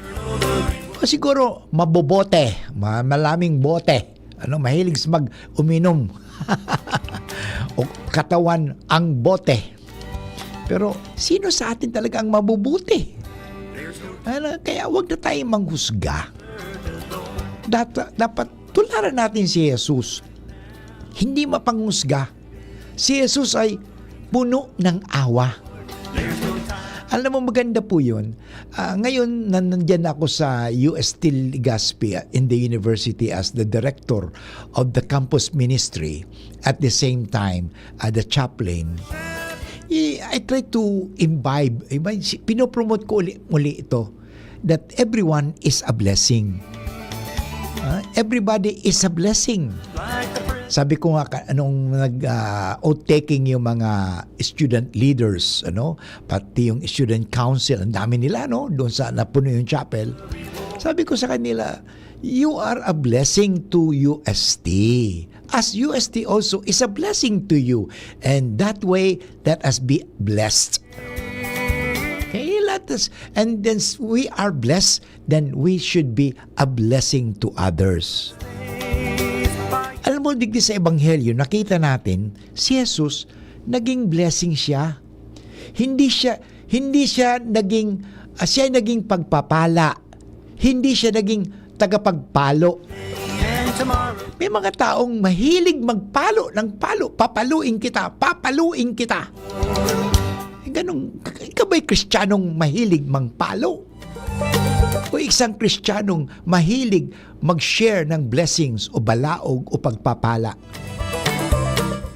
O siguro, mabobote, ma-, malaming bote. Ano, mahilig sa mag-uminom. O katawan ang bote. Pero sino sa atin talaga ang mabubuti? Ano, kaya wag na tayong manghusga. Dat-, dapat tularan natin si Jesus. Hindi mapanghusga. Si Jesus ay puno ng awa. Alam mo, maganda po yun. Ah, ngayon, nan-, nandyan ako sa U S T Legazpi, ah, in the university as the director of the campus ministry. At the same time, ah, the chaplain. I, I try to imbibe, imbibe, si-, pinopromote ko uli, uli ito, that everyone is a blessing. Ah, everybody is a blessing. Sabi ko nga, ka-, anong nag, ah, oath-taking yung mga student leaders, ano, pati yung student council, ang dami nila, no, doon sa napuno yung chapel. Sabi ko sa kanila, "You are a blessing to U S T, as U S T also is a blessing to you. And that way, let us be blessed." Okay, let us, and then s-, we are blessed, then we should be a blessing to others. Alam mo, digdi sa Ebanghelyo, nakita natin, si Jesus, naging blessing siya. Hindi siya, hindi siya naging, ah, siya naging pagpapala. Hindi siya naging tagapagpalo. May mga taong mahilig magpalo ng palo. "Papaluin kita, papaluin kita." Eh, ganun, ikaw ba'y Kristiyanong mahilig magpalo? O isang Kristiyanong mahilig mag-share ng blessings o balaog o pagpapala?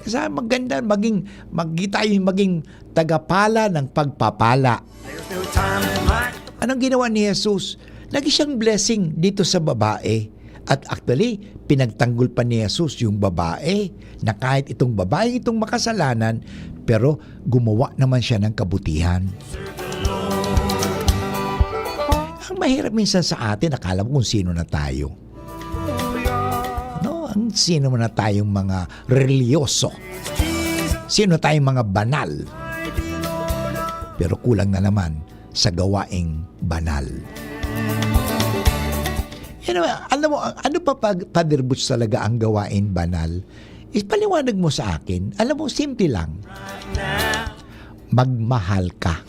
Sa maganda, maging, mag-, tayo maging tagapala ng pagpapala. Anong ginawa ni Jesus? Naging siyang blessing dito sa babae. At actually, pinagtanggol pa ni Jesus yung babae, na kahit itong babae itong makasalanan, pero gumawa naman siya ng kabutihan. Ang mahirap minsan sa atin, akala mo kung sino na tayo. No, ang sino na tayong mga reliyoso. Sino tayong mga banal. Pero kulang na naman sa gawaing banal. You know, alam mo, ano pa, Pag-, Father Butch, talaga ang gawaing banal? Ipaliwanag mo sa akin. Alam mo, simple lang. Magmahal ka.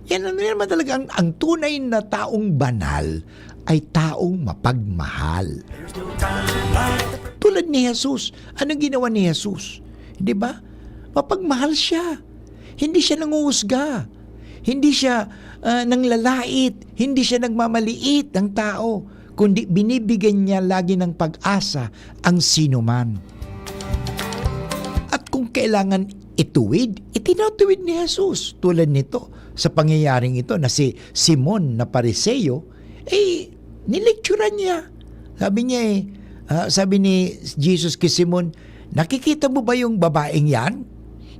Yan, ano yan naman talaga, ang, ang tunay na taong banal ay taong mapagmahal. Tulad ni Jesus. Anong ginawa ni Jesus? Di ba? Mapagmahal siya. Hindi siya nanguhusga. Hindi siya, ah, nanglalait. Hindi siya nagmamaliit ng tao. Kundi binibigyan niya lagi ng pag-asa ang sinuman. At kung kailangan ituwid, itinatuwid ni Jesus. Tulad nito, sa pangyayaring ito na si Simon na Pariseo, eh, nilecturan niya. Sabi niya eh, ah, sabi ni Jesus kay Simon, "Nakikita mo ba yung babaeng yan?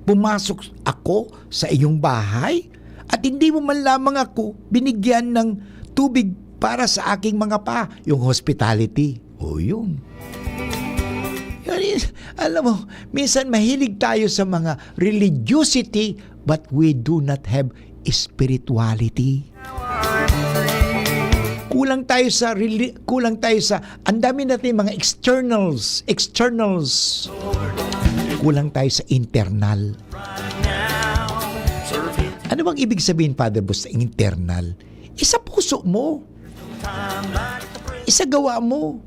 Pumasok ako sa iyong bahay at hindi mo man lamang ako binigyan ng tubig para sa aking mga paa." Yung hospitality. O yun. Yun, yun. Alam mo, minsan mahilig tayo sa mga religiosity, but we do not have spirituality. Kulang tayo sa reli-, kulang tayo sa, ang dami natin mga externals, externals. Kulang tayo sa internal. Ano bang ibig sabihin, Father Butch, sa internal? Isa puso mo. Isa gawa mo.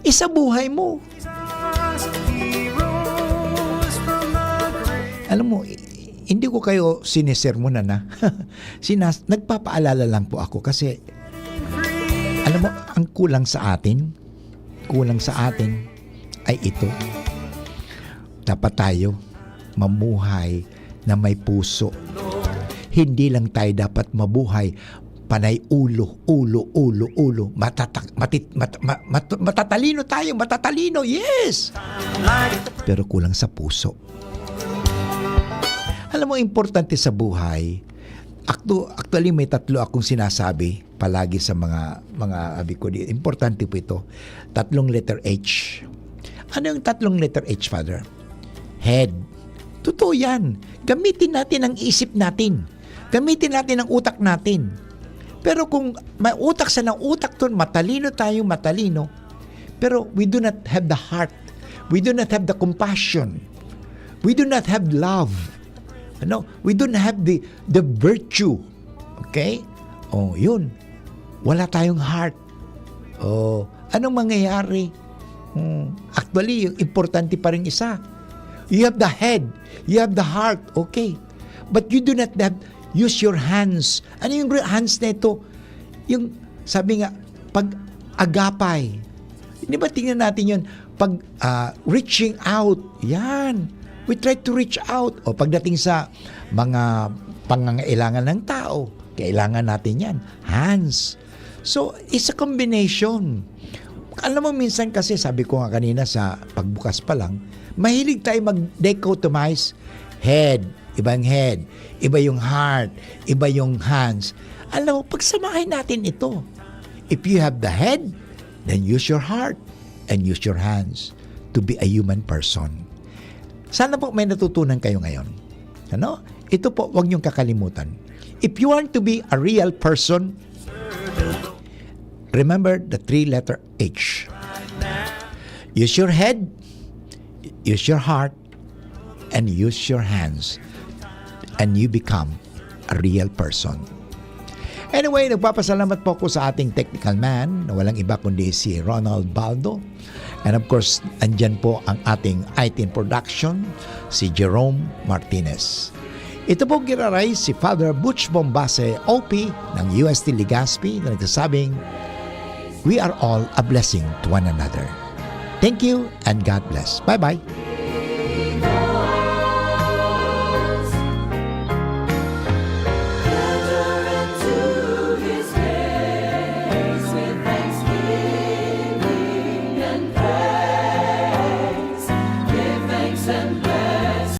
Isa buhay mo. Alam mo, hindi ko kayo sinisermonan, ha. Sinas-, nagpapaalala lang po ako kasi, alam mo, ang kulang sa atin, kulang sa atin ay ito. Dapat tayo mamuhay na may puso. Hindi lang tayo dapat mabuhay panay ulo, ulo, ulo, ulo. Matatak-, matit-, mat-, ma-, mat-, matatalino tayo, matatalino, yes! Pero kulang sa puso. Alam mo, importante sa buhay, actu-, actually, may tatlo akong sinasabi palagi sa mga, mga abi ko di-, importante po ito. Tatlong letter H. Ano yung tatlong letter H, Father? Head. Totoo yan. Gamitin natin ang isip natin. Gamitin natin ang utak natin. Pero kung may utak sa, ng utak ton, matalino tayo, matalino. Pero we do not have the heart. We do not have the compassion. We do not have love. Ano? We don't have the, the virtue. Okay? Oh, yun. Wala tayong heart. Oh, anong mangyayari? Hmm, actually, yung importante pa rin isa. You have the head, you have the heart, okay. But you do not have, use your hands. Ano yung hands na ito? Yung, sabi nga, pag-agapay. Di ba, tingnan natin yun? Pag, ah, reaching out, yan. We try to reach out. O pagdating sa mga pangangailangan ng tao, kailangan natin yan. Hands. So, it's a combination. Alam mo, minsan kasi, sabi ko nga kanina sa pagbukas pa lang, mahilig tayo mag-dichotomize. Head, iba yung head, iba yung heart, iba yung hands. Alam mo, pagsamahin natin ito. If you have the head, then use your heart and use your hands to be a human person. Sana po may natutunan kayo ngayon. Ano? Ito po, huwag niyong kakalimutan. If you want to be a real person, remember the three-letter H. Use your head, use your heart, and use your hands, and you become a real person. Anyway, nagpapasalamat po ako sa ating technical man na walang iba kundi si Ronald Baldo. And of course, andyan po ang ating I T in production, si Jerome Martinez. Ito po giraray si Father Butch Bombase, O P ng U S T Legazpi, na nagsasabing, "We are all a blessing to one another." Thank you and God bless. Bye-bye.